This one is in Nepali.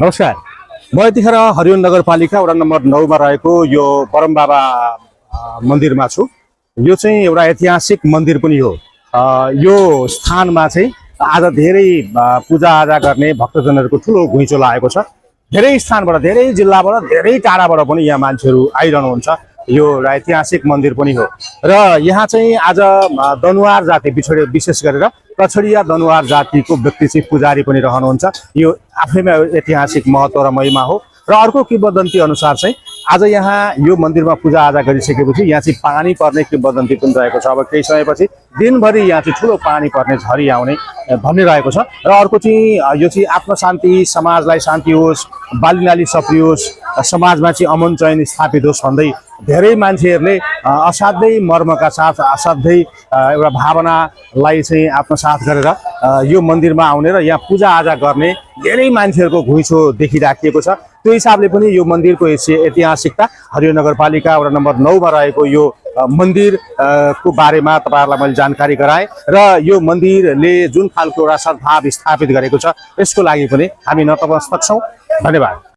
नमस्कार। म यतिखेर हरिवन नगरपालिका वडा नम्बर 9 मा रहेको यो परम बाबा मन्दिरमा छु। यो चाहिँ एउटा ऐतिहासिक मन्दिर पनि हो। यो स्थानमा चाहिँ आज धेरै पूजाआजा गर्ने भक्तजनहरूको ठुलो घुइँचो लागेको छ। धेरै स्थानबाट, धेरै जिल्लाबाट, धेरै टाढाबाट पनि यहाँ मान्छेहरू आइरहनुहुन्छ। यो एउटा ऐतिहासिक मन्दिर पनि हो र यहाँ चाहिँ आज दनुवार जाति विशेष गरेर कछडिया दनुवार जातिको व्यक्ति चाहिँ पुजारी पनि रहनुहुन्छ। यो आफैमा ऐतिहासिक महत्त्व र महिमा हो। र अर्को किंवदन्ती अनुसार चाहिँ आज यहाँ यो मन्दिरमा पूजाआजा गरिसकेपछि यहाँ चाहिँ पानी पर्ने किंवदन्ती पनि रहेको छ। अब केही समयपछि दिनभरि यहाँ चाहिँ ठुलो पानी पर्ने, झरी आउने भन्ने रहेको छ। र अर्को चाहिँ यो चाहिँ आफ्नो शान्ति, समाजलाई शान्ति होस्, बालीनाली सप्रियोस्, समाजमा चाहिँ अमन चयन स्थापित होस् भन्दै धेरै मान्छेहरूले असाध्यै मर्मका साथ, असाध्यै एउटा भावनालाई चाहिँ आत्मसात गरेर यो मन्दिरमा आउने र यहाँ पूजाआजा गर्ने धेरै मान्छेहरूको घुइँचो देखिराखिएको छ। त्यो हिसाबले पनि यो मन्दिरको ऐतिहासिकता हरियो नगरपालिका वडा नम्बर 9 मा रहेको यो मन्दिर को बारेमा तपाईहरुलाई मैले जानकारी गराएँ र यो मन्दिरले जुन खालको एउटा सद्भाव स्थापित गरेको छ यसको लागि पनि हामी नतमस्तक छौं। धन्यवाद।